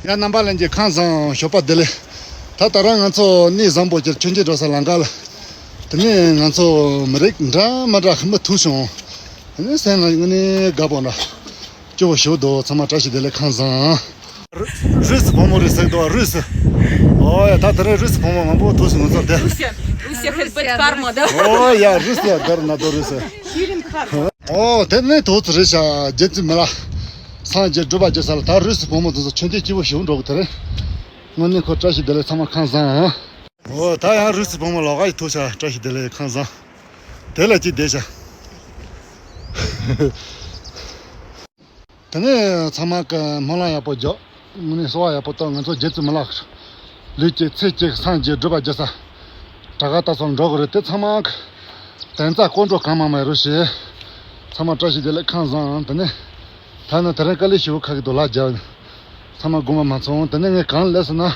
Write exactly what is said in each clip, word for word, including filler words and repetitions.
ཡ། རྣམ་པ་ལྷན་རྒྱས་ཁམས་བཟང་། ཞོགས་པ་བདེ་ལེགས། ད་ད་རང་ང་ཚོ་གནས་བཟང་པོ་གྱར་མཆོད་མཇལ་འགྲོ་ས་ལམ་ཁ་ལ། དེ་ནས་ང་ཚོ་མི་རིགས་འདྲ་མི་འདྲ་ཧ་མི་ཐུག་བྱུང་། དེ་ནས་སེམས་ལ་དངོས་གནས་དགའ་པོ་འདྲ། སྐྱིད་པོ་ཞིག་འདུག་ཚང་མ་བཀྲ་ཤིས་བདེ་ལེགས། ཁམས་བཟང་། རུས་སུ་བུ་མོ་རེད་ཟེར་འདུག་རུས་སུ། ཨོ་ཡ། ད་དེ་རིང་རུས་སུ་བུ་མོ་མང་པོ་ཐུག་སོང་། ང་ཚོ་དེ། Руся, Руся, Руся, Руся, Руся. Руся, Руся, Руся. Ой, я, Руся, Дарна, да, Руся. Ширин карма. О, དེ་ནས་ཐོག་ཙི་རེད་ཤག་རྗེ་བཙུན་མི་ལ། སངས་རྒྱས་སྒྲུབ་པ་རྒྱལ་ས་ལ་ད་རུས་སུ་བུ་མོ་དེ་ཚོ་མཆོད་མཇལ་སྐྱིད་པོ་ཞིག་འགྲོ་གི་དེ་རེད། དངོས་གནས་ཁོ་བཀྲ་ཤིས་བདེ་ལེགས། ཚང་མ་ཁམས་བཟང་། ཨོ། ད་ཡང་རུས་སུ་བུ་མོ་ལོགས་ཀ་ཡི་ཐུག་ཤག་བཀྲ་ཤིས་བདེ་ལེགས། ཁམས་བཟང་། དེ་ལ་ཅི་བསྡད་ཤག་དེ་ནས་ཚང་མ་གི་སྨོན་ལམ་ཡག་པོ་རྒྱོབ། དངོས་གནས་གསོལ་བ་ཡག་པོ་བཏབ། ང་ཚོ་རྗེ་བཙུན་མི་ལ་ལུས་གཅིག་ཚེ་གཅིག་སངས་རྒྱས་སྒྲུབ་པ་རྒྱལ་ས་དྲག་ག་ལྟ་ཚང་འགྲོ་གི་རེད། དེ་ཚང་མ་གི་དོན་རྩ་དཀོན་མཆོག་གང་མང་མང་ཡོད་རོགས་ཞེས། ཚང་མ་བཀྲ་ཤིས་བདེ་ལེགས། ཁམས་བཟང་། དེ་ནས་ད་ནི་དེ་རིང་དཀའ་ལས་ཞེ་པོ་ཁག་གི་འདུག་ལ་རྒྱབ། ཚང་མ་དགོངས་པ་མ་ཚོམས། དེ་ནས་ངས་གང་སླེབས་སོང་ན།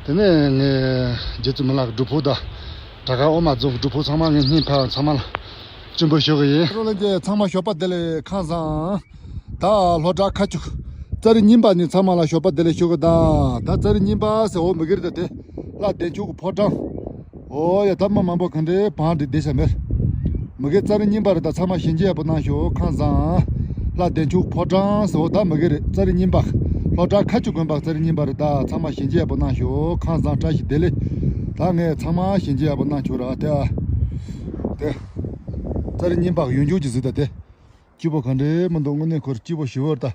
དེ་ནས་ངས་རྗེ་བཙུན་མི་ལ་གི་སྒྲུབ་ཕུག་དང་། དྲག་ག་ཨོ་མ་རྫོང་གི་སྒྲུབ་ཕུག་ཚང་མ་ངས་སྙིང་ཐག་ཚང་མ་ལ་སྤྱན་འབུལ་ཞུ་གི་ཡིན། རོ་ལ་རྒྱལ་ཚང་མ་ཞོགས་པ་བདེ་ལེགས། ཁམས་བཟང་། ད་ལྷོ་བྲག་མཁར་ཆུ། ཙ་རི་རྙིང་པ་ནས་ཚང་མ་ལ་ཞོགས་པ་བདེ་ལེགས་ཞུ་གི་ད། ད་ཙ་རི་རྙིང་པ་ཟེར་འོ་མི་སྒེར་དེ་དེ། ལྷ་བདེ་མཆོག་གི་ཕོ་བྲང་། ཨོ་ཡ། ད་མི་མང་པོ་ག་འདྲའི་བང་སྒྲིག་བསྡད་ཤག་མེར། མི་སྒེར་ཙ་རི་རྙིང་པ་རེད། ད་ཚང་མ་ཞལ་མཇལ་ཡག་པོ་གནང་ཤོག་ཁམས་བཟང་། ལྷ་བདེ་མཆོག་ཕོ་བྲང་ཟེར་འོ་ད་མི་སྒེར་རེད། ཙ་རི་རྙིང་པ། ལྷོ་བྲག་མཁར་ཆུ་དགོན་པ་ཙ་རི་རྙིང་པ་རེད། ད་ཚང་མ་ཞལ་མཇལ་ཡག་པོ་གནང་ཤོག་ཁམས་བཟང་། བཀྲ་ཤིས་བདེ་ལེགས། ད་ངས་ཚང་མ་ཞལ་མཇལ་ཡག་པོ་གནང་ཆོག་ར་དེ། དེ། ཙ་རི་རྙིང་པ་ཡུལ་ལྗོངས་ཀྱི་གཟིགས་ད་དེ། སྐྱིད་པོ་ག་འདྲའི་མི་འདུག་དངོས་གནས་ཁོར་སྐྱིད་པོ་ཞེ་པོ་རེད་ད།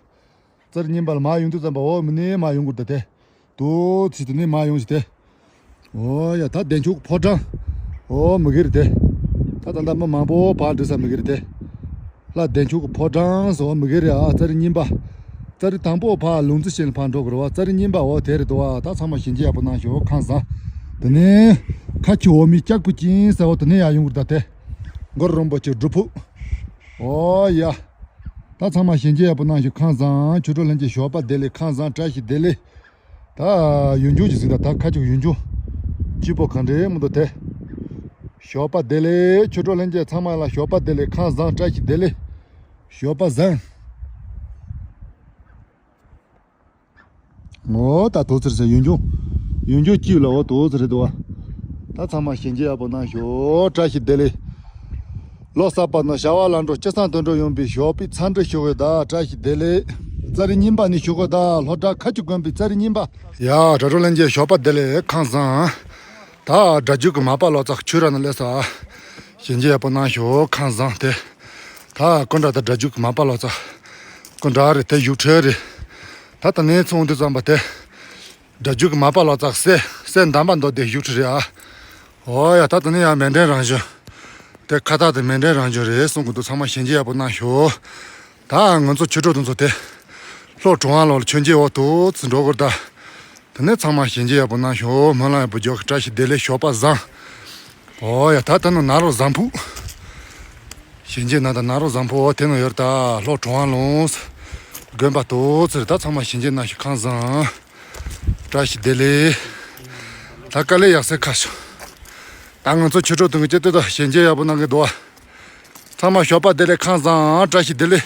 ཙ་རི་རྙིང་པ་ལ་མར་ཡོང་དུས་ཙམ་པ་འོ་མི་ནས་མར་ཡོང་དགོས་ད་དེ། དོ་ཚིག་དེ་ནས་མར་ཡོང་ཞིག་དེ། ཨོ་ཡ། ད་བདེ་མཆོག་ཕོ་བྲང་། ཨོ་མི་སྒེར་དེ། ད་ད་ལྟ་མི་མང་པོ་ཕར་འགྲོ་ས་མི་སྒེར་དེ། ལྷ་བདེ་མཆོག་ཕོ་བྲང་ཟེར་བ་མི་སྒེར་རེད་ཨ། ཙ་རི་རྙིང་པ། ཙ་རི་དང་པོ་ཕར་ལུང་རྩི་ཤིང་ལ་ཕར་འགྲོ་དགོས་རེད་བ། ཙ་རི་རྙིང་པ་འོ་དེ་རེད་དོ་བ། ད་ཚང་མ་ཞལ་མཇལ་ཡག་པོ་གནང་ཤོག་ཁམས་བཟང་། དེ་ནས་མཁར་ཆུ་འོ་མའི་ལྕགས་ཕུག་ཅན་ཟེར་བ་དེ་ནས་ཡར་ཡོང་གི་རེད་ད་དེ། གུ་རུ་རིན་པོ་ཆེ་སྒྲུབ་ཕུག་ཨོ་ཡ། ད་ཚང་མ་ཞལ་མཇལ་ཡག་པོ་གནང་ཤོག་ཁམས་བཟང་། ཆོས་གྲོགས་ལྷན་རྒྱས་ཞོགས་པ་བདེ་ལེགས། ཁམས་བཟང་། བཀྲ་ཤིས་བདེ་ལེགས། ད་ཡུལ་ལྗོངས་ཀྱི་གཟིགས་ད། ད་མཁར་ཆུ་ཡུལ་ལྗོངས། སྐྱིད་པོ་ག་འདྲའི་མི་འདུག་དེ། ཞོགས་པ་བདེ་ལེགས། ཆོས་གྲོགས་ལྷན་རྒྱས་ཚང་མ་ལ་ཞོགས་པ་བདེ་ལེགས། ཁམས་བཟང་། བཀྲ་ཤིས་བདེ་ལེགས། ཞོགས་པ་བཟང་། ཨོ་ད་དོ་ཚིར་ཟེར་ཡུལ་ལྗོངས། ཡུལ་ལྗོངས་སྐྱིད་ལ་འོ་དོ་ཚིར་རེད་དོ། ད་ཚང་མ་ཞལ་མཇལ་ཡག་པོ་གནང་ཤོག་བཀྲ་ཤིས་བདེ་ལེགས། ལོ་གསར་པ་ནང་བྱ་བ་ལམ་འགྲོ་སྤྱོད་བཟང་དོན་འགྲུབ་ཡོང་བའི་ཞོགས་པའི་འཚམས་འདྲི་ཞུ་གི་ད། བཀྲ་ཤིས་བདེ་ལེགས། ཙ་རི་རྙིང་པ་ནས་ཞུ་གི་ད། ལྷོ་བྲག་མཁར་ཆུ་དགོན་པའི་ཙ་རི་རྙིང་པ། ཡ། དྲ་གྲོགས་ལྷན་རྒྱས་ཞོགས་པ་བདེ་ལེགས། ཁམས་བཟང་། ད་སྒྲ་བསྒྱུར་གི་མ་པ་ལོ་ཙཱ་ཆོས་ར་ནང་སླེབས་སོང་། ཞལ་མཇལ་ཡག་པོ་གནང་ཤོག་ཁམས་བཟང་། དེ། ད་སྐུ་འདྲ་ད་སྒྲ་བསྒྱུར་གི་མ་པ་ལོ་ཙཱ། སྐུ་འདྲ་རེད་དེ། བཞུགས་ཁྲི་རེད། ད་ད་ནས་ཚོང་དུས་ཙམ་པ་དེ། སྒྲ་བསྒྱུར་གི་མ་པ་ལོ་ཙཱ་གི་སྲས། སྲས་འདམ་པ་མདོ་སྡེ་བཞུགས་ཁྲི་རེད་ཨ། ཨོ་ཡ། ད་ད་ནས་ཡང་མཎྜལ་རང་བཞིན། དེ་ཁ་བཏགས་དེ་མཎྜལ་རང་བཞིན་རེད་གསུང་གི་འདུག་ཚང་མ་ཞལ་མཇལ་ཡག་པོ་གནང་ཤོག་ད་ང་ཚོ་ཆོས་གྲོགས་དེ་ཚོ་དེ། ལྷོ་གྲོང་བ་ལོག་ལ་མཆོད་མཇལ་འོ་དོ་ཚིག་འགྲོ་དགོས་ད། དེ་ནས་ཚང་མ་ཞལ་མཇལ་ཡག་པོ་གནང་ཤོག་སྨོན་ལམ་ཡག་པོ་རྒྱོབ། བཀྲ་ཤིས་བདེ་ལེགས། ཞོགས་པ་བཟང་། ཨོ་ཡ། ད་ད་ནི་ནཱ་རོ་བཟང་ཕུག་ཞལ་མཇལ་གནང་ད། ནཱ་རོ་བཟང་ཕུག་འོ་དེ་ནང་ཡོད་ད། ལྷོ་གྲོང་བ་ལུང་། དགོན་པ་དོ་ཚིར་ད། ཚང་མ་ཞལ་མཇལ་གནང་ཤོག་ཁམས་བཟང་། བཀྲ་ཤིས་བདེ་ལེགས། ད་དཀའ་ལས་ཡག་སེ་ཁ་ཤོག་ད་ང་ཚོ་ཆོས་གྲོགས་དེ་ཚོ་གི་ཅི་ལྟོས་ད་ཞལ་མཇལ་ཡག་པོ་གནང་གི་འདུག་བ། ཚང་མ་ཞོགས་པ་བདེ་ལེགས། ཁམས་བཟང་། བཀྲ་ཤིས་བདེ་ལེགས།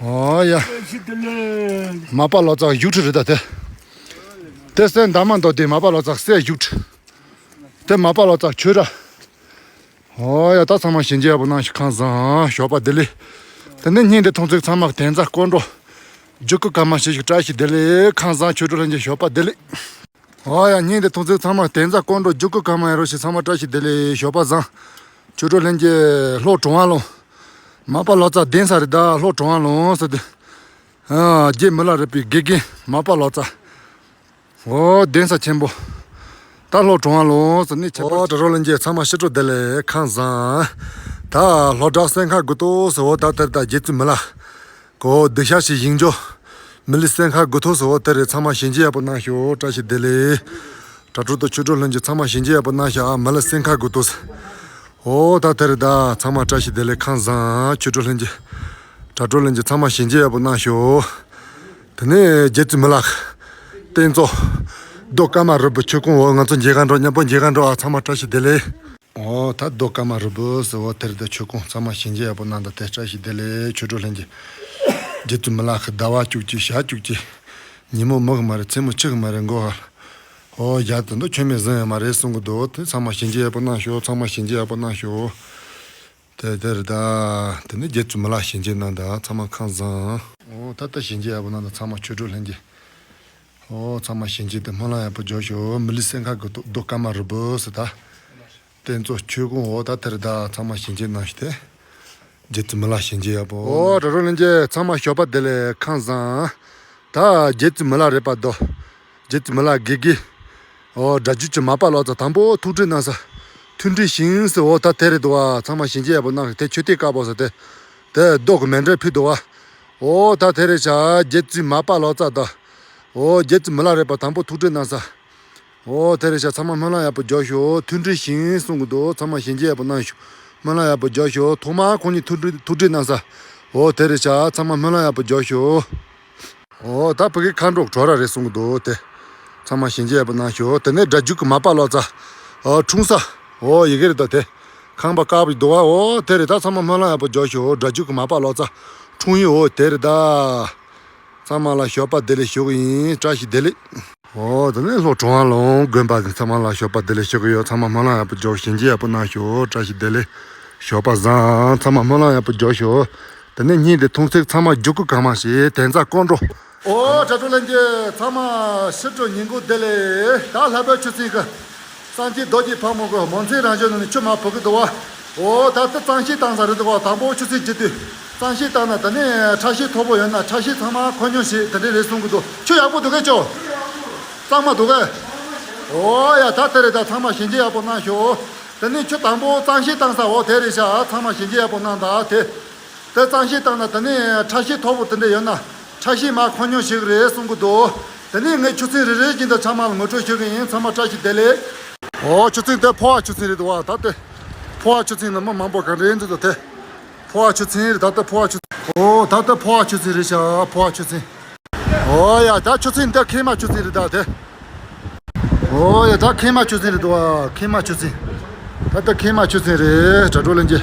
ཨོ་ཡ། མ་པ་ལོ་ཙཱ་བཞུགས་ཁྲི་རེད་ད་དེ། དེ་སྲས་འདམ་པ་མདོ་སྡེ་མ་པ་ལོ་ཙཱ་གི་སྲས་བཞུགས་ཁྲི། དེ་མ་པ་ལོ་ཙཱ་གི་ཆོས་ར། ཨོ་ཡ། ད་ཚང་མ་ཞལ་མཇལ་ཡག་པོ་གནང་ཤོག་ཁམས་བཟང་། ཞོགས་པ་བདེ་ལེགས། དེ་ནས་སྙིང་འདི་ཐུང་ཚིག་ཚང་མ་གི་དོན་རྩ་དཀོན་འགྲོ། རྒྱུ་སྐུ་གང་མང་ཞིག་བཀྲ་ཤིས་བདེ་ལེགས། ཁམས་བཟང་། ཆོས་གྲོགས་ལྷན་རྒྱས་ཞོགས་པ་བདེ་ལེགས། ཨོ་ཡ། སྙིང་འདི་ཐུང་ཚིག་ཚང་མ་གི་དོན་རྩ་དཀོན་འགྲོ། རྒྱུ་སྐུ་གང་མང་ཡིན་རོགས་ཞེས་ཚང་མ་བཀྲ་ཤིས་བདེ་ལེགས། ཞོགས་པ་བཟང་། ཆོས་གྲོགས་ལྷན་རྒྱས་ལྷོ་གྲོང་བ་ལུང་། མ་པ་ལོ་ཙཱ་གདན་ས་རེད་ད། ལྷོ་གྲོང་བ་ལུང་ཟེར་དེ། ཨ། རྗེ་མི་ལ་རས་པའི་དགེ་རྒན་མ་པ་ལོ་ཙཱ། ཨོ་གདན་ས་ཆེན་པོ། ད་ལྷོ་གྲོང་བ་ལུང་ཟེར་ནས་ཆེན་པོ། ཨོ་དྲ་གྲོགས་ལྷན་རྒྱས་ཚང་མ་ཕྱི་དྲོ་བདེ་ལེགས། ཁམས་བཟང་། ད་ལྷོ་བྲག་སྲས་མཁར་དགུ་ཐོག་ཟེར་བ་ད་དེར་ད་རྗེ་བཙུན་མི་ལ། གོ་སྡིག་བཤགས་ཤིག་ཡིན་ཇོ། མི་ལི་སྲས་མཁར་དགུ་ཐོག་ཟེར་བ་དེ་རེད། ཚང་མ་ཞལ་མཇལ་ཡག་པོ་གནང་ཤོག་བཀྲ་ཤིས་བདེ་ལེགས། དྲ་གྲོགས་དང་ཆོས་གྲོགས་ལྷན་རྒྱས་ཚང་མ་ཞལ་མཇལ་ཡག་པོ་གནང་ཤག་ཨ། མི་ལི་སྲས་མཁར་དགུ་ཐོག་ཟེར། ཨོ་ད་དེ་རེད་ད། ཚང་མ་བཀྲ་ཤིས་བདེ་ལེགས། ཁམས་བཟང་། ཆོས་གྲོགས་ལྷན་རྒྱས། དྲ་གྲོགས་ལྷན་རྒྱས་ཚང་མ་ཞལ་མཇལ་ཡག་པོ་གནང་ཤོག་དེ་ནས་རྗེ་བཙུན་མི་ལ། རྟེན་གཙོ། རྡོ་ཀ་མ་རུ་པའི་མཆོད་ཀོང་འོ་ང་ཚོ་མཇལ་ག་འགྲོ། མཉམ་པོ་མཇལ་ག་འགྲོ་ཨ། ཚང་མ་བཀྲ་ཤིས་བདེ་ལེགས། ཨོ་ད་རྡོ་ཀ་མ་རུ་པ་ཟེར་བ་དེར་ད་མཆོད་ཀོང་ཚང་མ་ཞལ་མཇལ་ཡག་པོ་གནང་ད་དེ་བཀྲ་ཤིས་བདེ་ལེགས། ཆོས་གྲོགས་ལྷན་རྒྱས། རྗེ་བཙུན་མི་ལ་ཁི་ཟླ་བ་བཅུ་གཅིག་ཞག་བཅུ་གཅིག་ཉིན་མོ་མིག་གིས་མ་རེད། མཚན་མོ་ཆུ་གིས་མ་རེད། མགོ་ཧ་ལ། ཨོ་རྒྱ་དེ་འདུག་ཁྱོད་མེད་ཟིན་ཡོད་མ་རེད་གསུང་གི་འདུག་དེ་ཚང་མ་ཞལ་མཇལ་ཡག་པོ་གནང་ཤོག་ཚང་མ་ཞལ་མཇལ་ཡག་པོ་གནང་ཤོག་དེ་དེ་རེད་ད། དེ་ནས་རྗེ་བཙུན་མི་ལ་ཞལ་མཇལ་གནང་དང་། ཚང་མ་ཁམས་བཟང་། ཨོ་ད་ལྟ་ཞལ་མཇལ་ཡག་པོ་གནང་དང་། ཚང་མ་ཆོས་སྒྲོན་ལྷན་རྒྱས། ཨོ་ཚང་མ་ཞལ་མཇལ་དེ་སྨོན་ལམ་ཡག་པོ་རྒྱོབ་ཤོག་མི་ལི་སེང་ཁ་གི་རྡོ་རྡོ་སྐར་མ་རུ་བུ་སི་ད། རྟེན་གཙོ་ཆོས་ཀུན། འོ་ད་དེར་ད་ཚང་མ་ཞལ་མཇལ་གནང་ཞིག་དེ། རྗེ་བཙུན་མི་ལ་ཞལ་མཇལ་ཡག་པོ། ཨོ་དྲ་གྲོགས་ལྷན་རྒྱས་ཚང་མ་ཞོགས་པ་བདེ་ལེགས་ཁམས་བཟང་། ད་རྗེ་བཙུན་མི་ལ་རེད་པ་དོ། རྗེ་བཙུན་མི་ལ་དགེ་དགེ། ཨོ་སྒྲ་བསྒྱུར་གྱི་མ་པ་ལོ་ཙཱ་དང་པོ་ཐུགས་སྒྲིག་གནང་ས། མཐུན་སྒྲིག་ཞིང་སི། འོ་ད་དེ་རེད་དོ། ཨ་ཚང་མ་ཞལ་མཇལ་ཡག་པོ་གནང་ཞིག་དེ། མཆོད་རྟེན་དཀར་པོ་ས་དེ། དེ་རྡོ་གི་མཎྜལ་ཕུལ་དོ། ཨ་འོ་ད་དེ་རེད་ཤག་རྗེ་བཙུན་མ་པ་ལོ་ཙཱ་དང་། འོ་རྗེ་བཙུན་མི་ལ་རེད་པ་དང་པོ་ཐུགས་སྒྲིག་གནང་ས། འོ་དེ་རེད་ཤག་ཚང་མ་སྨོན་ལམ་ཡག་པོ་རྒྱོབ་ཤོག་མཐུན་སྒྲིལ་ཞིང་གསུང་གི་འདུག་ཚང་མ་ཞལ་མཇལ་ཡག་པོ་གནང་ཤོག་སྨོན་ལམ་ཡག་པོ་རྒྱོབ་ཤོག་ཐོག་མར་ཁོང་གཉིས་ཐུགས་སྒྲིལ་ཐུགས་སྒྲིལ་གནང་ས། འོ་དེ་རེད་ཤག་ཚང་མ་སྨོན་ལམ་ཡག་པོ་རྒྱོབ་ཤོག་འོ་ད་ཕ་གི་མཁའ་འགྲོ་གྲོ་ར་རེད་གསུང་གི་འདུག་དེ། ཚང་མ་ཞལ་མཇལ་ཡག་པོ་གནང་ཤོག་དེ་ནས་སྒྲ་བསྒྱུར་གྱི་མ་པ་ལོ་ཙཱ། འོ་འཁྲུངས་ས། འོ་ཡི་གེ་རེད་ད་དེ། ཁང་པ་དཀར་པོ་ཞིག་འདུག་བ། འོ་དེ་རེད། ད་ཚང་མ་སྨོན་ལམ་ཡག་པོ་རྒྱོབ་ཤོག་སྒྲ་བསྒྱུར་གྱི་མ་པ་ལོ་ཙཱ། འཁྲུངས་ཡུལ་འོ་དེ་རེད་ད། ཚང་མ་ལ་ཞོགས་པ་བདེ་ལེགས་ཞུ་གི་ཡིན། བཀྲ་ཤིས་བདེ་ལེགས། འོ་དེ་ནས་ལྷོ་གྲུབ་དབང་ལུང་དགོན་པ་ཚང་མ་ལ་ཞོགས་པ་བདེ་ལེགས་ཞུ་གི་ཡོད། ཚང་མ་སྨོན་ལམ་ཡག་པོ་རྒྱོབ། ཞལ་མཇལ་ཡག་པོ་གནང་ཤོག་བཀྲ་ཤིས་བདེ་ལེགས། ཞོགས་པ་བཟང་། ཚང་མ་སྨོན་ལམ་ཡག་པོ་རྒྱོབ་ཤོག་དེ་ནས་སྙིང་དེ་ཐུང་ཚིག་ཚང་མ་རྒྱུག་ཁུག་གང་མ་ཞིག་དན་རྩ་དཀོན་འགྲོ། ཨོ་དྲ་གྲོགས་ལྷན་རྒྱས་ཚང་མ་ཕྱི་དྲོ་ཉིན་གུང་བདེ་ལེགས། ད་ལྷ་བབས་ཆུ་ཚོད་གི་སངས་རྒྱས་རྡོ་རྗེ་ཕག་མོ་གི་མོ་མཚན་རང་བྱོན་ནང་ནས་ཆུ་མར་བུ་གི་འདུག་བ། ཨོ་ད་ལྟ་གཙང་བཤད་བཏང་ས་རེད་འདུག་བ། དང་པོ་ཆུ་ཚོད་བརྒྱད་དུས་གཙང་བཤད་བཏང་ན། ད་ནས་ཁྲག་ཤེད་མཐོ་པོ་ཡོད་ན་ཁྲག་ཤེད་ཚང་མ་འཁོར་སྙོམས་བྱེད་དེ་འདྲས་རེད་གསུང་གི་འདུག་ཆུ་ཡག་པོ་འདུག་གས་ཅོ། གཙང་མ་འདུག་གས། ཨོ་ཡ་ད་དེ་རེད། ད་ཚང་མ་ཞལ་མཇལ་ཡག་པོ་གནང་ཤོག་དེ་ནས་ཆུ་དང་པོ་གཙང་བཤད་བཏང་ས་འོ་དེ་རེད་ཤག་ཚང་མ་ཞལ་མཇལ་ཡག་པོ་གནང་དང་དེ། དེ་གཙང་བཤད་བཏང་ན་ད་ནི་ཁྲག་ཤེད་མཐོ་པོ་དེ་འདྲ་ཡོད་ན་ཁྲག་ཤེད་མར་འཁོར་སྙོམས་བྱེད་གི་རེད་གསུང་གི་འདུག་དེ་ནས་ངས་ཆུ་ཚན་རེ་རེ་བཞིན་དུ་ཚང་མ་ལ་ངོ་སྤྲོད་ཞུ་གི་ཡིན། ཚང་མ་བཀྲ་ཤིས་བདེ་ལེགས། ཨོ་ཆུ་ཚན་དེ་ཕོ་བ་ཆུ་ཚན་རེད་འདུག་བ། ད་དེ་ཕོ་བ་ཆུ་ཚན་ནི་མི་མང་པོ་ག་འདྲ་འདུག་དེ་ཕོ་བ་ཆུ་ཚན་རེད། ད་ལྟ་ཕོ་བ་ཆུ་ཚན། ཨོ་ད་ལྟ་ཕོ་བ་ཆུ་ཚན་རེད་ཤག་ཕོ་བ་ཆུ་ཚན། ཨོ་ཡ་ད་ཆུ་ཚན་དེ་མཁལ་མ་ཆུ་ཚན་རེད་ད་དེ། ཨོ་ཡ་ད་མཁལ་མ་ཆུ་ཚན་རེད་འདུག་བ། མཁལ་མ་ཆུ་ཚན། ད་ལྟ་མཁལ་མ་ཆུ་ཚན་རེད། དྲ་གྲོགས་ལྷན་རྒྱས།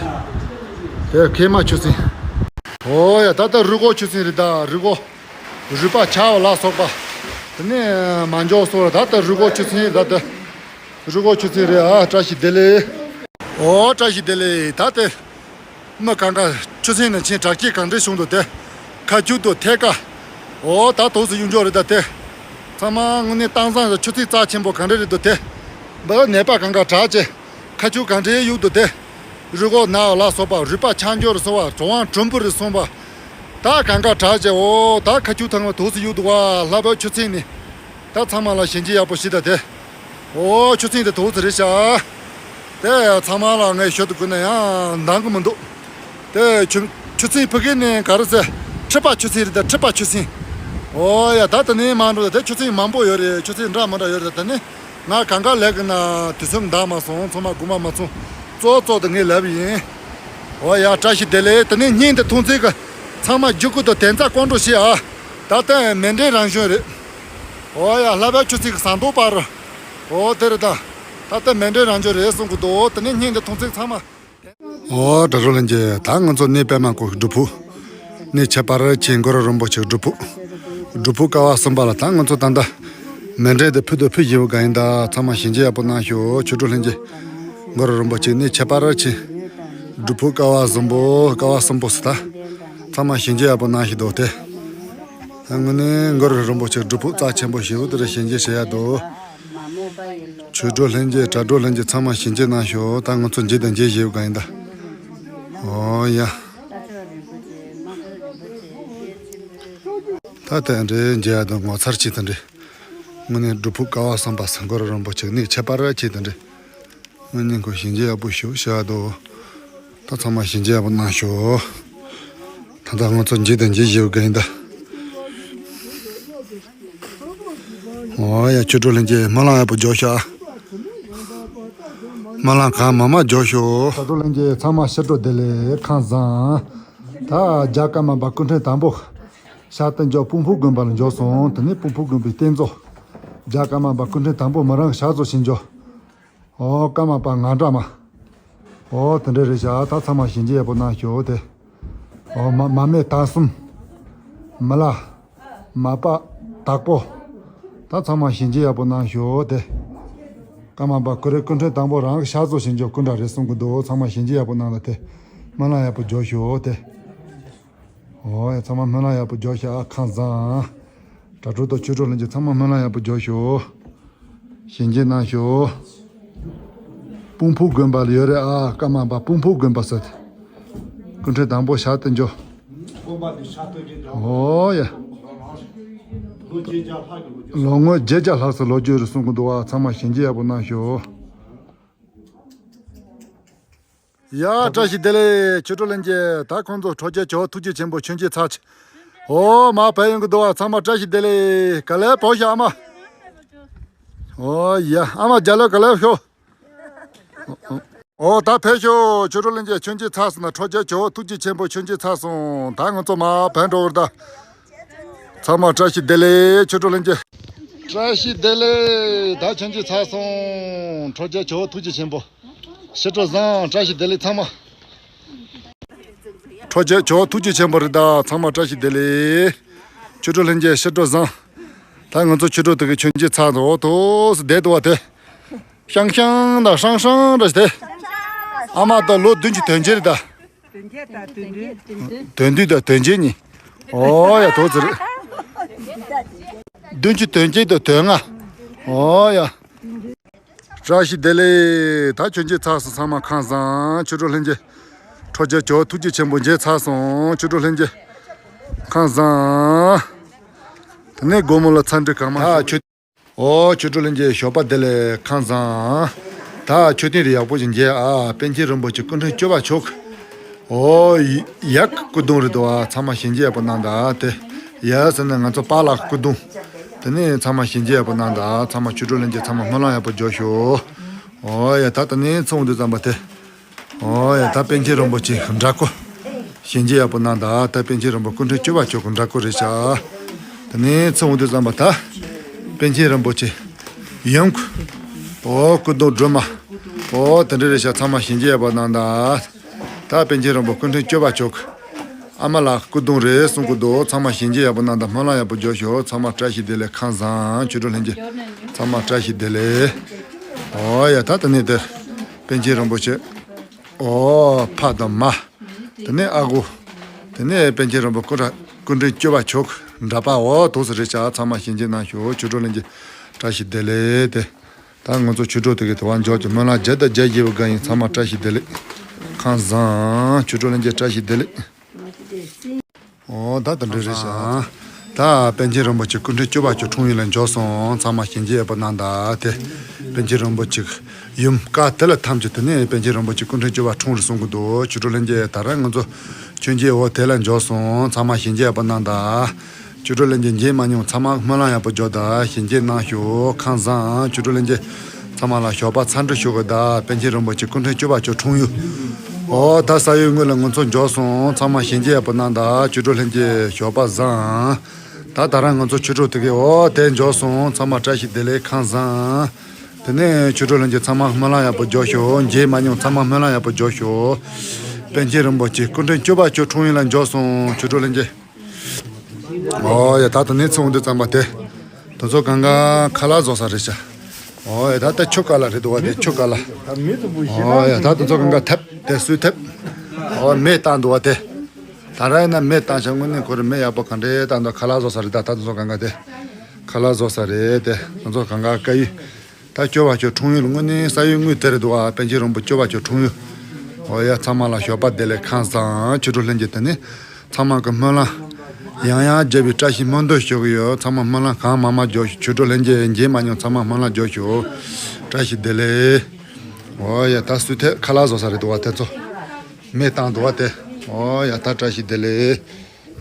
དེ་མཁལ་མ་ཆུ་ཚན། ཨོ་ཡ་ད་ལྟ་རུས་ཁོག་ཆུ་ཚན་རེད་ད་རུས་ཁོག་རུས་པ་ཆག་པ་ལ་སོགས་པ། དེ་ནས་མ་འཇོག་སོགས་ད་ལྟ་རུས་ཁོག་ཆུ་ཚན་རེད་ད་ལྟ། རུས་ཁོག་ཆུ་ཚན་རེད། ཨ་བཀྲ་ཤིས་བདེ་ལེགས། ཨོ་བཀྲ་ཤིས་བདེ་ལེགས། ད་ལྟ། མི་གང་ག་ཆུ་ཚན་ནང་ཕྱིན་དྲག་སྐྱེད་གང་འདྲ་བྱུང་འདུག་དེ། ཁ་ཆུ་དང་ཐད་ཀ་ཨོ་ད་དུས་སུ་གཡུག་འཇོག་རེད་ད་དེ། ཚང་མ་དངོས་གནས་གཏམ་བཟང་ཆུ་ཚན་རྩ་ཆེན་པོ་གང་འདྲ་རེད་འདུག་དེ། འདི་ནད་པ་གང་ག་དྲག་ཅེ། ཁ་ཆུ་གང་འདྲའི་གཡུག་འདུག་དེ། རུས་ཁོག་ན་བ་ལ་སོགས་པ་རུས་པ་ཆག་འཇོག་རེད་སོང་བ་གྲོང་བ་གྲུམ་བུ་རེད་སོང་བ། ད་གང་ག་དྲག་ཅེ་ཨོ་ད་ཁ་ཆུ་ཐང་བ་དུས་སུ་གཡུག་འདུག་བ་ལྷ་བབས་ཆུ་ཚན་ནི། ད་ཚང་མ་ལ་ཞལ་མཇལ་ཡག་པོ་ཞིག་ད་དེ། ཨོ་ཆུ་ཚན་དེ་དོག་ཙི་རེད་ཤག་དེ་ཚང་མ་ལ་ངས་ཤོད་དུ་དགོས་ན་ཡང་འདང་གི་མི་འདུག་དེ་ཆུ་ཆུ་ཚན་ཕ་གི་ནས་ག་རེ་ཟེར། མཁྲིས་པ་ཆུ་ཚན་རེད་ད་མཁྲིས་པ་ཆུ་ཚན། ཨོ་ཡ་ད་དེ་ནས་མ་འགྲོ་ད་དེ་ཆུ་ཚན་མང་པོ་ཡོད་རེད། ཆུ་ཚན་འདྲ་མི་འདྲ་ཡོད་རེད། ད་དེ་ནས་ང་གང་ག་ལས་གི་ན་དུས་ཚོད་འདང་མ་སོང་། ཚང་མ་དགོངས་པ་མ་ཚོམ། གཙོ་གཙོ་དེ་ངས་ལབ་ཡིན། ཨོ་ཡ་བཀྲ་ཤིས་བདེ་ལེགས། དེ་ནས་བརྙན་དེ་མཐོང་ཚེ་གི་ཚང་མ་རྒྱུག་ཁུ་དང་དན་རྩ་བཀོད་འགྲོ་བྱེད་ཨ། ད་ལྟ་མཎྜལ་རང་བྱོན་རེད། ཨོ་ཡ་ལྷ་བབས་ཆུ་ཚན་གི་ཟངས་མདོག་པར། ཨོ་དེ་རེད་ད། ད་ལྟ་མཎྜལ་རང་བྱོན་རེད་གསུང་གི་འདུག་དེ་ནས་བརྙན་དེ་མཐོང་ཚེ་ཚང་མ། ཨོ་དྲ་གྲོགས་ལྷན་རྒྱས། ད་ང་ཚོ་གནས་པད་མ་ཀོ་གི་སྒྲུབ་ཕུག་གནས་ཁྱད་པར་ཅན་གུ་རུ་རིན་པོ་ཆེ་སྒྲུབ་ཕུག་སྒྲུབ་ཕུག་ཀ་བ་གསུམ་པ་ལ་ད་ང་ཚོ་ད་ལྟ་མཎྜལ་དེ་ཕུལ་དུ་ཕུལ་བཞིན་པ་ག་ཡིན་ད། ཚང་མ་ཞལ་མཇལ་ཡག་པོ་གནང་ཤོག་ཆོས་གྲོགས་ལྷན་རྒྱས། གུ་རུ་རིན་པོ་ཆེ་གནས་ཁྱད་པར་ཅན། སྒྲུབ་ཕུག་ཀ་བ་གསུམ་པོ་ཀ་བ་གསུམ་པོ་སི་ད། ཚང་མ་ཞལ་མཇལ་ཡག་པོ་གནང་ཞིག་འདུག་སྟེ། ད་དངོས་གནས་གུ་རུ་རིན་པོ་ཆེ་སྒྲུབ་ཕུག་རྩ་ཆེན་པོ་ཞེ་པོ་དེ་རེད། ཞལ་མཇལ་བྱེད་ཡག་འདུག་ཆོས་གྲོགས་ལྷན་རྒྱས་དྲ་གྲོགས་ལྷན་རྒྱས་ཚང་མ་ཞལ་མཇལ་གནང་ཤོག་ད་ང་ཚོ་མཇལ་དང་མཇལ་བཞིན་པ་ག་ཡིན་ད། ཨོ་ཡ། ད་དེ་འདྲའི་མཇལ་ཡག་འདུག་ངོ་མཚར་ཆེ་དེ་འདྲའི། དངོས་གནས་སྒྲུབ་ཕུག་ཀ་བ་གསུམ་པ་སི་གུ་རུ་རིན་པོ་ཆེ་གནས་ཁྱད་པར་ཆེ་དེ་འདྲའི། དངོས་གནས་ཁོ་ཞལ་མཇལ་ཡག་པོ་ཞེ་པོ་བྱེད་ཡག་འདུག་ད་ཚང་མ་ཞལ་མཇལ་ཡག་པོ་གནང་ཤོག་ད་ལྟ་ང་ཚོ་མཇལ་དང་མཇལ་བཞིན་པ་ག་ཡིན་ད། ཨོ་ཡ་ཆོས་གྲོགས་ལྷན་རྒྱས་སྨོན་ལམ་ཡག་པོ་རྒྱོབ་ཤག་སྨོན་ལམ་གང་མང་མང་རྒྱོབ་ཤོག་དྲ་གྲོགས་ལྷན་རྒྱས་ཚང་མ་ཕྱི་དྲོ་བདེ་ལེགས་ཁམས་བཟང་། ད་རྒྱ་ཀརྨ་པ་སྐུ་ཕྲེང་དང་པོ་ཤར་བསྟན་འབྱོར་སྤུངས་ཕུག་དགོན་པ་ལ་འབྱོར་སོང་། དེ་ནས་སྤུངས་ཕུག་དགོན་པའི་རྟེན་གཙོ་རྒྱ་ཀརྨ་པ་སྐུ་ཕྲེང་དང་པོ་མི་རང་གི་ཕྱག་བཟོ་བྱེད་འབྱོར། ཨོ་ཀརྨ་པ་ང་འདྲ་མ། ཨོ་དེ་འདྲ་རེད་ཤག་ད་ཚང་མ་ཞལ་མཇལ་ཡག་པོ་གནང་ཤོག་དེ། ཨོ་མ་མ་སྨད་དང་གསུམ། མི་ལ། མ་པ། དྭགས་པོ། ད་ཚང་མ་བྱིན་གྱིས་ཡག་པོ་གནང་ཤོག་དེ། ཀརྨ་པ་ཀུ་རེ་སྐུ་ཕྲེང་དང་པོ་རང་གི་ཕྱག་བཟོ་བྱིན་གྱིས་སྐུ་འདྲ་རེད་གསུང་གི་འདུག་ཚང་མ་བྱིན་གྱིས་ཡག་པོ་གནང་ད་དེ། སྨོན་ལམ་ཡག་པོ་རྒྱོབ་ཤོག་དེ། ཨོ་ཡ། ཚང་མ་སྨོན་ལམ་ཡག་པོ་རྒྱོབ་ཤག་ཨ། ཁམས་བཟང་། དྲ་གྲོགས་དང་ཆོས་གྲོགས་ལྷན་རྒྱས་ཚང་མ་སྨོན་ལམ་ཡག་པོ་རྒྱོབ་ཤོག་བྱིན་གྱིས་གནང་ཤོག་སྤུངས་ཕུག་དགོན་པ་ལ་ཡོད་རེད་ཨ། ཀརྨ་པ་སྤུངས་ཕུག་དགོན་པ་ཟེར། སྐུ་ཕྲེང་དང་པོ་ཞག་བདུན་འགྱོ། ཨོ་ཡ། ལོ་ངོ་བརྒྱད་བརྒྱ་ལྷག་ཙམ་ལོ་རྒྱུས་རེད་གསུང་གི་འདུག་ཨ། ཚང་མ་བྱིན་གྱིས་ཡག་པོ་གནང་ཤོག་ཡ། བཀྲ་ཤིས་བདེ་ལེགས་ཆོས་གྲོགས་ལྷན་རྒྱས། ད་ཁོང་ཚོ་ཁྲོ་རྒྱལ་ཇོ་བོ་ཐུགས་རྗེ་ཆེན་པོ་མཆོད་མཇལ་ཚར་ཆེ། ཨོ་མ་ཕེབས་ཡོང་གི་འདུག་བ། ཚང་མ་བཀྲ་ཤིས་བདེ་ལེགས། ག་ལེར་བོ་ཤ་ཨ་མ། ཨོ་ཡ། ཨ་མ་རྒྱ་ལོ་ག་ལེར་ཤོག་ཨོ་ད་ཕེབས་ཤོག་ཆོས་གྲོགས་ལྷན་རྒྱས་མཆོད་མཇལ་ཚར་སོང་ན། ཁྲོ་རྒྱལ་ཇོ་བོ་ཐུགས་རྗེ་ཆེན་པོ་མཆོད་མཇལ་ཚར་སོང་། ད་ང་ཚོ་མ་ཕེབས་འགྲོ་བར་ད། ཚང་མ་བཀྲ་ཤིས་བདེ་ལེགས་ཆོས་གྲོགས་ལྷན་རྒྱས། བཀྲ་ཤིས་བདེ་ལེགས། ད་མཆོད་མཇལ་ཚར་སོང་། ཁྲོ་རྒྱལ་ཇོ་བོ་ཐུགས་རྗེ་ཆེན་པོ། ཕྱི་དྲོ་བཟང་། བཀྲ་ཤིས་བདེ་ལེགས་ཚང་མ། ཁྲོ་རྒྱལ་ཇོ་བོ་ཐུགས་རྗེ་ཆེན་པོ་རེད་ད། ཚང་མ་བཀྲ་ཤིས་བདེ་ལེགས། ཆོས་གྲོགས་ལྷན་རྒྱས་ཕྱི་དྲོ་བཟང་། ད་ང་ཚོ་ཆོས་གྲོགས་དེ་གི་མཆོད་མཇལ་ཚར་འདུག་ཐོག་སུ་བསྡད་འདུག་བ་དེ། ཤང་ཤང་དང་ཧྲང་ཧྲང་འདྲ་ཞིག་དེ། ཨ་མ་ད་ལོ་བདུན་ཅུ་དོན་བརྒྱད་རེད་ད། དོན་བརྒྱད་དང་དོན་བདུན། དོན་བདུན་དང་དོན་བརྒྱད་གཉིས། ཨོ་ཡ། ཐོག་ཙི་རེད། བདུན་ཅུ་དོན་བརྒྱད་དང་དོན་ལྔ། ཨོ་ཡ། བཀྲ་ཤིས་བདེ་ལེགས། ད་མཆོད་མཇལ་ཚར་སོང་། ཚང་མ་ཁམས་བཟང་། ཆོས་གྲོགས་ལྷན་རྒྱས། ཁྲོ་རྒྱལ་ཇོ་བོ་ཐུགས་རྗེ་ཆེན་པོ་མཇལ་ཚར་སོང་། ཆོས་གྲོགས་ལྷན་རྒྱས། ཁམས་བཟང་། དེ་ནས་དགོང་མོ་ལ་ཚ་འདྲི་གང་མང་ཨ་ཆོས། ཨོ་ཆོས་གྲོགས་ལྷན་རྒྱས་ཞོགས་པ་བདེ་ལེགས་ཁམས་བཟང་། ད་མཆོད་རྟེན་རེ་ཡག་པོ་ཞིག་མཇལ་ཨ། པཎ་ཆེན་རིན་པོ་ཆེ་སྐུ་ཕྲེང་བཅུ་པ་མཆོག་ཨོ་ཡ། ཡག་གི་སྐུ་གདུང་རེད་འདུག་ཨ། ཚང་མ་བྱིན་གྱིས་ཡག་པོ་གནང་ད་དེ། ཡ་ཟེར་ན་ང་ཚོ་པཱ་ལགས་སྐུ་གདུང་། དེ་ནས་ཚང་མ་བྱིན་གྱིས་ཡག་པོ་གནང་ད། ཚང་མ་ཆོས་གྲོགས་ལྷན་རྒྱས་ཚང་མ་སྨོན་ལམ་ཡག་པོ་རྒྱོབ་ཤོག་ཨོ་ཡ། ད་དེ་ནས་ཚོང་འདུ་ཙམ་པ་དེ། ཨོ་ཡ། ད་པཎ་ཆེན་རིན་པོ་ཆེ་འདྲ་སྐུ། བྱིན་གྱིས་ཡག་པོ་གནང་ད། ད་པཎ་ཆེན་རིན་པོ་སྐུ་ཕྲེང་བཅུ་པ་མཆོག་གི་འདྲ་སྐུ་རེད་ཤག་དེ་ནས་ཚོང་འདུ་ཙམ་པ་ད། པཎ་ཆེན་རིན་པོ་ཆེ། ཡུམ་སྐུ། ཨོ་སྐུ་གདུང་སྒྲོལ་མ། ཨོ་དེ་འདྲ་རེད་ཤག་ཚང་མ་བྱིན་གྱིས་ཡག་པོ་གནང་ད། ད་པཎ་ཆེན་རིན་པོ་སྐུ་ཕྲེང་བཅུ་པ་མཆོག་ཨ་མ་ལགས་སྐུ་གདུང་རེད་གསུང་གི་འདུག་ཚང་མ་བྱིན་གྱིས་ཡག་པོ་གནང་དང་སྨོན་ལམ་ཡག་པོ་རྒྱོབ་ཤོག་ཚང་མ་བཀྲ་ཤིས་བདེ་ལེགས་ཁམས་བཟང་། ཆོས་གྲོགས་ལྷན་རྒྱས། ཚང་མ་བཀྲ་ཤིས་བདེ་ལེགས། ཨོ་ཡ། ད་དེ་ནས་དེ། པཎ་ཆེན་རིན་པོ་ཆེ། ཨོ་ཕ་དང་མ། དེ་ནས་ཨ་ཁུ། དེ་ནས་པཎ་ཆེན་རིན་པོ་སྐུ་འདྲ་སྐུ་ཕྲེང་བཅུ་པ་མཆོག་འདྲ་པ་ཨོ་དོགས་སུ་རེད་ཤག་ཚང་མ་བྱིན་གྱིས་གནང་ཤོག་ཆོས་གྲོགས་ལྷན་རྒྱས། བཀྲ་ཤིས་བདེ་ལེགས་དེ། ད་ང་ཚོ་ཆོས་གྲོགས་དེ་གའི་དེ་བ་འཇོག་གི་སྨོན་ལམ་བརྒྱ་དང་བརྒྱད་བརྒྱབ་པ་གང་ཡིན། ཚང་མ་བཀྲ་ཤིས་བདེ་ལེགས། ཁམས་བཟང་། ཆོས་གྲོགས་ལྷན་རྒྱས་བཀྲ་ཤིས་བདེ་ལེགས། ཨོ་ད་དེ་འདྲ་རེད་ཤག་ད་པཎ་ཆེན་རིན་པོ་ཆེ་སྐུ་ཕྲེང་བཅུ་པ་ཆོས་འཁྲུངས་ཡུལ་ལ་འབྱོར་སོང་། ཚང་མ་བྱིན་གྱིས་ཡག་པོ་གནང་ད་དེ། པཎ་ཆེན་རིན་པོ་ཆེ་ཡུམ་བཀའ་དེ་ལ་ཐམས་ཅད་དེ་ནས་པཎ་ཆེན་རིན་པོ་ཆེ་སྐུ་ཕྲེང་བཅུ་པ་འཁྲུངས་རེད་གསུང་གི་འདུག་ཆོས་གྲོགས་ལྷན་རྒྱས། ད་རང་ང་ཚོ་མཆོད་མཇལ་འོ་དེ་ལ་འབྱོར་སོང་། ཚང་མ་བྱིན་གྱིས་ཡག་པོ་གནང་ད། ཆོས་གྲོགས་ལྷན་རྒྱས་མཇལ་མ་མྱོང་ཚང་མ་སྨོན་ལམ་ཡག་པོ་རྒྱོབ་དང་བྱིན་གྱིས་གནང་ཤོག་ཁམས་བཟང་། ཆོས་གྲོགས་ལྷན་རྒྱས་ཚང་མ་ལ་ཞོགས་པ་འཚམས་འདྲི་ཞུ་དགོས་ད། པཎ་ཆེན་རིན་པོ་ཆེ་སྐུ་ཕྲེང་བཅུ་པ་ཆོས་འཁྲུངས་ཡུལ། ཨོ་ད་ས་ཡོད་དངུལ་ལ་ང་ཚོ་འབྱོར་སོང་། ཚང་མ་བྱིན་གྱིས་ཡག་པོ་གནང་དང་། ཆོས་གྲོགས་ལྷན་རྒྱས་ཞོགས་པ་བཟང་། ད་ད་རང་ང་ཚོ་ཆོས་གྲོགས་དེ་གའི་ཨོ་དེ་འབྱོར་སོང་། ཚང་མ་བཀྲ་ཤིས་བདེ་ལེགས་ཁམས་བཟང་། དེ་ནས་ཆོས་གྲོགས་ལྷན་རྒྱས་ཚང་མ་སྨོན་ལམ་ཡག་པོ་རྒྱོབ་ཤོག་མཇལ་མ་མྱོང་ཚང་མ་སྨོན་ལམ་ཡག་པོ་རྒྱོབ་ཤོག་པཎ་ཆེན་རིན་པོ་ཆེ་སྐུ་ཕྲེང་བཅུ་པ་ཆོས་འཁྲུངས་ཡུལ་ལ་འབྱོར་སོང་། ཆོས་གྲོགས་ལྷན་རྒྱས། ཨོ་ཡ། ད་དེ་ནས་ཚོང་འདུ་ཙམ་པ་དེ། དེ་ཚོ་གང་ག་ཁ་ལག་བཟོ་ས་རེད་ཤག་ཨོ་ཡ། ད་ལྟ་ཆུ་ཀ་ལ་རེད་འདུག་བ་དེ། ཆུ་ཀ་ལ། ཨོ་ཡ། ད་དེ་ཚོ་གང་ག་ཐབ་དེ་སུས་ཐབ་ཨོ་མེ་བཏང་འདུག་བ་དེ། ད་ར་ཡིན་ན་མེ་བཏང་ཤག་དངོས་གནས་ཁོ་རེ་མེ་ཡག་པོ་ག་འདྲས་བཏང་འདུག་ཁ་ལག་བཟོ་ས་རེད། ད་ད་དེ་ཚོ་གང་ག་དེ། ཁ་ལག་བཟོ་ས་རེད་དེ། དེ་ཚོ་གང་ག་དཀར་ཡོལ། ད་བཅུ་པ་ཆོས་འཁྲུངས་ཡུལ་དངོས་གནས་ས་ཡོད་དངུལ་དེ་རེད་འདུག་ཨ། པཎ་ཆེན་རིན་པོ་བཅུ་པ་ཆོས་འཁྲུངས་ཡུལ། ཨོ་ཡ། ཚང་མ་ལ་ཞོགས་པ་བདེ་ལེགས་ཁམས་བཟང་། ཆོས་གྲོགས་ལྷན་རྒྱས་དེ་ནི་ཚང་མ་གི་སྨོན་ལམ་ཡང་ཡང་རྒྱབ་པའི་བཀྲ་ཤིས་སྨོན་འདུན་ཞུ་གི་ཡོད། ཚང་མ་སྨོན་ལམ་གང་མང་མང་རྒྱོབ་ཤོག་ཆོས་གྲོགས་ལྷན་རྒྱས་མཇལ་མ་མྱོང་ཚང་མ་སྨོན་ལམ་རྒྱོབ་ཤོག་བཀྲ་ཤིས་བདེ་ལེགས། ཨོ་ཡ། ད་སུས་ཐད་ཁ་ལག་བཟོ་ས་རེད་འདུག་བ་དེ་ཚོ། མེ་བཏང་འདུག་བ་དེ། ཨོ་ཡ། ད་བཀྲ་ཤིས་བདེ་ལེགས།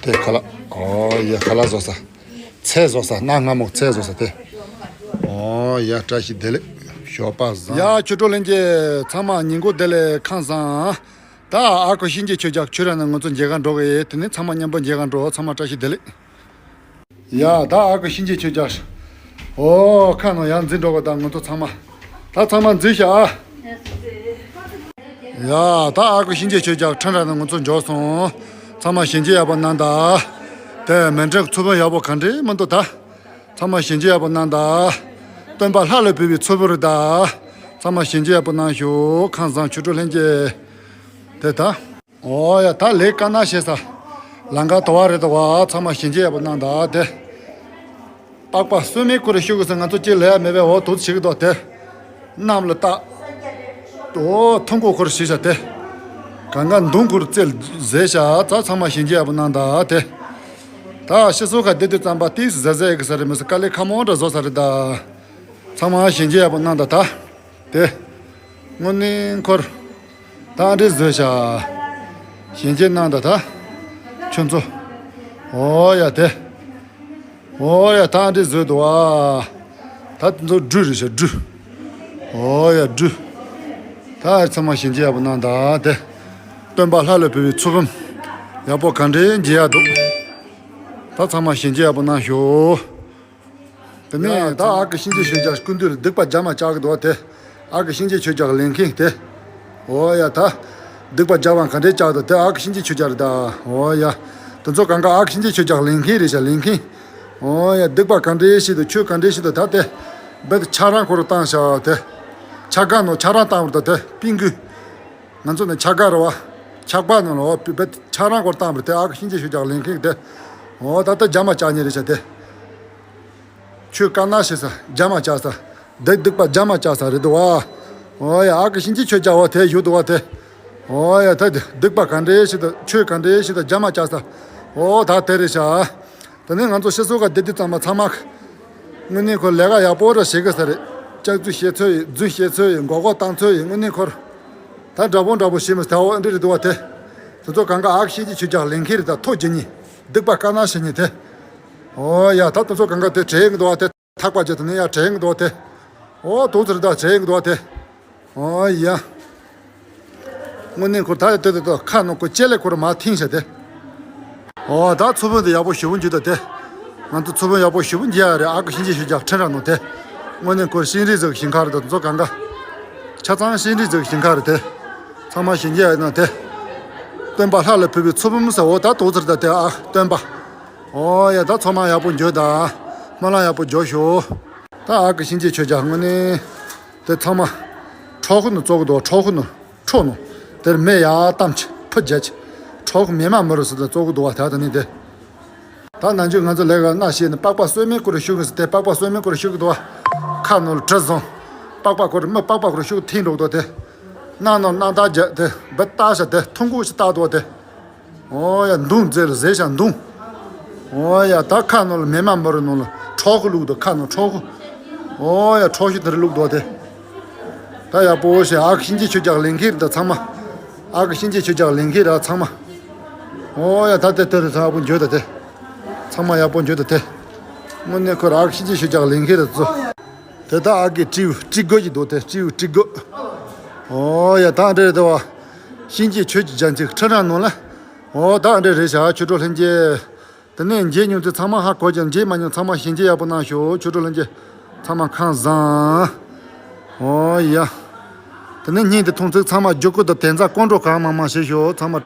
དེ་ཁ་ལག་ཨོ་ཡ། ཁ་ལག་བཟོ་ས། ཚལ་བཟོ་ས། གནའ་སྔ་མོ་ཚལ་བཟོ་ས་དེ། ཨོ་ཡ། བཀྲ་ཤིས་བདེ་ལེགས། ཞོགས་པ་བཟང་། ཡ་ཆོས་གྲོགས་ལྷན་རྒྱས་ཚང་མ་ཉིན་གུང་བདེ་ལེགས་ཁམས་བཟང་། ད་ཨ་ཁུ་གཤིན་རྗེ་ཁྱོད་ཅག་ཁྱོད་རང་ནས་ང་ཚོ་མཇལ་ག་འགྲོ་གི་ཡོད། དེ་ནས་ཚང་མ་མཉམ་པོ་མཇལ་ག་འགྲོ། ཚང་མ་བཀྲ་ཤིས་བདེ་ལེགས། ཡ་ད་ཨ་ཁུ་གཤིན་རྗེ་ཁྱོད་ཅག་ཨོ་ཁ་ནང་ཡར་འཛུལ་འགྲོ་གི། ད་ང་ཚོ་ཚང་མ། ད་ཚང་མ་འཛུལ་ཤག་ཨ། ཡ་ད་ཨ་ཁུ་གཤིན་རྗེ་ཁྱོད་ཅག་ཁྲིམས་ར་ནས་ང་ཚོ་འབྱོར་སོང་། ཚང་མ་བྱིན་གྱིས་ཡག་པོ་གནང་དང་། དེ་མཎྜལ་ཚུལ་ཕུན་ཡག་པོ་ག་འདྲས་མི་འདུག་ད། ཚང་མ་བྱིན་གྱིས་ཡག་པོ་གནང་དང་། སྟོན་པ་ལྷ་ལ་ཕུལ་བའི་ཚོགས་ཕུད་རེད་ད། ཚང་མ་བྱིན་གྱིས་ཡག་པོ་གནང་ཤོག་ཁམས་བཟང་ཆོས་གྲོགས་ལྷན་རྒྱས། དེ་ད། ཨོ་ཡ། ད་ལས་དཀར་ནག་ཞེས་ས། ལང་ཀ་དོ་བ་རེད་དོ་བ། ཚང་མ་བྱིན་གྱིས་ཡག་པོ་གནང་དང་དེ། པགས་པ་སོས་མའི་ཁུར་ཤུ་གི་ས། ང་ཚོ་ཅི་ལས་ཡ་མེད་པའི་འོ་དུ་ཞིག་གི་དོ་དེ། གནམ་ལ་བཏགས། ཨོ་ཐུང་ཀོ་ཁུར་ཞིག་བྱ་དེ། གང་ག་མདུང་ཁུར་རྩེ་ཟེ་བྱ། ད་ཚང་མ་བྱིན་གྱིས་ཡག་པོ་གནང་དང་དེ། ད་ཕྱི་སོ་ཁ་བདེ་དུས་ཙམ་པ་ཏིས་ཟ་ཟ་ཡག་གི་ས་རེད་མི་ས། དཀའ་ལས་ཁ་མོ་འདྲ་བཟོ་ས་རེད་ད། ཚང་མ་བྱིན་གྱིས་ཡག་པོ་གནང་དང་ད། དེ། དངོས་གནས་འཁོར། ད་འདྲེ་བཟོས་བྱ། བྱིན་གྱིས་གནང་དང་ད། ཁྱོད་ཚོ། ཨོ་ཡ་དེ། ཨོ་ཡ་ད་འདྲེ་བཟོས་འདུག་ཨ། ད་དེ་ཚོ་སྦྲུལ་རེད་བྱ་སྦྲུལ། ཨོ་ཡ་སྦྲུལ། ད་ཚང་མ་བྱིན་གྱིས་ཡག་པོ་གནང་དང་དེ། སྟོན་པ་ལྷ་ལ་ཕུལ་བའི་ཚོགས་ཕུད། ཡག་པོ་ག་འདྲེ་མཇལ་ཡག་འདུག་ད་ཚང་མ་བྱིན་གྱིས་ཡག་པོ་གནང་ཤོག་དེ་ནས་ད་ཨ་ཁུ་གཤིན་རྗེ་ཆོས་རྒྱལ་སྐུ་མདུན་ལ་སྡིག་པ་རྒྱ་མ་བཅག་གི་འདུག་དེ། ཨ་ཁུ་གཤིན་རྗེ་ཆོས་རྒྱལ་ལེན་མཁན་དེ། འོ་ཡ་ད། སྡིག་པ་རྒྱ་མ་ག་འདྲས་བཅག་འདུག་དེ། ཨ་ཁུ་གཤིན་རྗེ་ཆོས་རྒྱལ་རེད་ད། འོ་ཡ། དེ་ཚོ་གང་ག་ཨ་ཁུ་གཤིན་རྗེ་ཆོས་རྒྱལ་ལེན་མཁན་རེད་བྱ་ལེན་མཁན། འོ་ཡ་སྡིག་པ་ག་འདྲས་བྱེད་འདུག་ཆོས་ག་འདྲས་བྱེད་འདུག་ད་དེ། རྦད་དེ་ཆ་རང་ཁོ་རང་བཏང་བྱ་དེ། ཆ་ག་ནོ་ཆ་རང་བཏང་བར་ད་དེ་པིང་གུ། ང་ཚོ་ནི་ཆ་ག་རེད་བ། ཆག་པ་ནོ་ལ་བ་རྦད་དེ་ཆ་རང་ཁོ་རང་བཏང་བར་དེ་ཨ་ཁུ་གཤིན་རྗེ་ཆོས་རྒྱལ་ལེན་མཁན་དེ། འོ་ད་ད་རྒྱ་མ་བཅག་ཉེ་རེད་བྱ་དེ། ཆོས་དཀར་ནག་ཞེས་ས་རྒྱ་མ་བཅག་ས། སྡིག་སྡིག་པ་རྒྱ་མ་བཅག་ས་རེད་འདུག་བ། འོ་ཡ་ཨ་ཁུ་གཤིན་རྗེ་ཆོས་རྒྱལ་བ་དེ་བཞུགས་འདུག་བ་དེ། འོ་ཡ་ད་སྡིག་པ་ག་འདྲས་ཞིག་དང་ཆོས་ག་འདྲས་ཞིག་དང་རྒྱ་མ་བཅག་ས། འོ་ད་དེ་རེད་ཤག་དེ་ནས་ང་ཚོ་ཕྱི་སོ་ག་བདེ་དུས་ཙམ་པ་ཚང་མ། དངོས་གནས་ཁོ་ལས་ཀ་ཡག་པོ་ར་བྱེད་གི་ས་རེད། ལྕག་རྩུབ་བཤད་ཚོད་ཡིན་རྫུན་བཤད་ཚོད་ཡིན་མགོ་སྐོར་བཏང་ཚོད་ཡིན་དངོས་གནས་ཁོར། ད་འདྲ་པོ་འདྲ་པོ་བྱེད་མི་ཐལ་བ་འདི་རེད་འདུག་བ་དེ། དེ་ཚོ་གང་ག་ཨ་ཁུ་གཤིན་རྗེ་ཆོས་རྒྱལ་ལེན་མཁན་རེད་ད་ཐོ་རྒྱུ་ཉིད། སྡིག་པ་དཀར་ནག་ཞེས་ཉིད་དེ། ཨོ་ཡ་ད་དེ་ཚོ་གང་ག་དེ་དྲན་གི་འདུག་བ་དེ། ཐག་པ་ཅིག་དེ་ནས་ཡར་དྲན་གི་འདུག་བ་དེ། ཨོ་དུང་ཟེར་ད་དྲན་གི་འདུག་བ་དེ། ཨོ་ཡ། དངོས་གནས་ཁོ་ད་ཡ་དེ་དེ་དེ་ཁ་ནང་ཁོ་ལྕེ་ལས་ཁོ་ར་མ་ཐིང་ཤ་དེ། ཨོ་ད་ཚོ་བོན་དེ་ཡག་པོ་ཞུ་བོ་འཇུ་ད་དེ། ང་ཚོ་ཚོ་བོན་ཡག་པོ་ཞུ་བོ་འཇུ་ཡ་རེད་ཨ་ཁུ་གཤིན་རྗེ་ཆོས་རྒྱལ་ཁྲི་ར་ནོ་དེ། དངོས་གནས་ཁོ་ཤིང་རིས་ཟིག་ཞིང་ཁ་རེད་ད་དེ་ཚོ་གང་ག་ཆ་ཚང་ཤིང་རིས་ཟིག་ཞིང་ཁ་རེད་དེ། ཚང་མ་ཞིང་རྒྱུ་ཡ་ཡིན་ན་དེ། སྟོན་པ་ལྷ་ལ་ཕུལ་བའི་ཚོ་བོན་ཟེར་འོ་ད་དོ་ཚར་ད་དེ་ཨ་སྟོན་པ། ཨོ་ཡ་ད་ཚང་མ་ཡག་པོ་འཇུ་ད། སྨོན་ལམ་ཡག་པོ་འཇོག་ཤོག་ད་ཨ་ཁུ་གཤིན་རྗེ་ཆོས་རྒྱལ་དངོས་གནས། དེ་ཚང་མ། ཁྲོ་ཁུ་ནི་བཙོག་གི་འདུག་ཁྲོ་ཁུ་ནི། ཁྲོ་ནི། དེར་མེ་ཡར་བཏང་ཆི་ཕུ་རྒྱ་ཆི། ཁྲོ་ཁུ་མེ་མ་མི་རུ་སི་ད་བཙོག་གི་འདུག་བ་ད་ད་ནི་དེ། ད་ནང་ཆོས་ང་ཚོ་ལས་ཀ་སྣ་ཤེས་ནི་པགས་པ་སོས་མའི་ཁུ་རུ་ཤུ་གི་སི་དེ་པགས་པ་སོས་མའི་ཁུ་རུ་ཤུ་གི་འདུག་བ། ཁ་ནོར་གྲི་བཟུང་། པགས་པ་ཁུ་རུ་མི་པགས་པ་ཁུ་རུ་ཤུ་ཐིང་འགྲོ་གི་འདུག་དེ། སྣ་ནོར་སྣ་ད་རྒྱ་དེ་བི་ཏ་ཤ་དེ་ཐུང་ཀུ་ཞིག་བཏགས་འདུག་བ་དེ། ཨོ་ཡ་མདུང་རྩེ་ལ་བཟེད་ཤ་མདུང་། ཨོ་ཡ་ད་ཁ་ནང་ལ་མེ་མ་མི་རུ་ནང་ལ་ཁྲོ་ཁུ་བླུགས་འདུག་ཁ་ནང་ཁྲོ་ཁུ། ཨོ་ཡ་ཁྲོ་ཤུ་དེར་བླུགས་འདུག་དེ། ད་ཡག་པོ་བྱས་ཨ་ཁུ་གཤིན་རྗེ་ཆོས་རྒྱལ་ལེན་མཁན་རེད་ད་ཚང་མ། ཨ་ཁུ་གཤིན་རྗེ་ཆོས་རྒྱལ་ལེན་མཁན་རེད་ཚང་མ། ཨོ་ཡ་ད་དེ་དེ་རེད་ཚང་མ་ཡག་པོ་འཇོ་ད་དེ། ཚང་མ་ཡག་པོ་འཇོ་ད་དེ། དངོས་གནས་ཁོ་ར་ཨ་ཁུ་གཤིན་རྗེ་ཆོས་རྒྱལ་ལེན་མཁན་རེད་ཚོ། དེ་ད་ཨ་ཁུ་སྤྲེའུ་སྤྲེའུ་རྒོད་ཀྱི་འདུག་དེ་སྤྲེའུ་སྤྲེའུ་རྒོད། ཨོ་ཡ་ད་འདྲེ་རེད་དེ་བ། གཤིན་རྗེ་ཆོས་ཀྱི་རྒྱལ་མཚན་ཁྲི་ར་ནང་ལ། ཨོ་ད་འདྲེ་རེད་བྱ་ཆོས་གྲོགས་ལྷན་རྒྱས། དེ་ནས་མཇལ་མྱོང་ཚེ་ཚང་མ་ཧ་གོ་ཀྱང་མཇལ་མ་མྱོང་ཚང་མ་ཞིང་ཆེན་ཡག་པོ་གནང་ཤོག་ཆོས་གྲོགས་ལྷན་རྒྱས། ཚང་མ་ཁམས་བཟང་། ཨོ་ཡ། དེ་ནས་བརྙན་དེ་མཐོང་ཚེ་ཚང་མ་བརྒྱུད་སྐུར་དང་དེ་ཚ་ཀོན་འགྲོ་གང་མང་མང་བྱེད་ཤོག་ཚང་མ་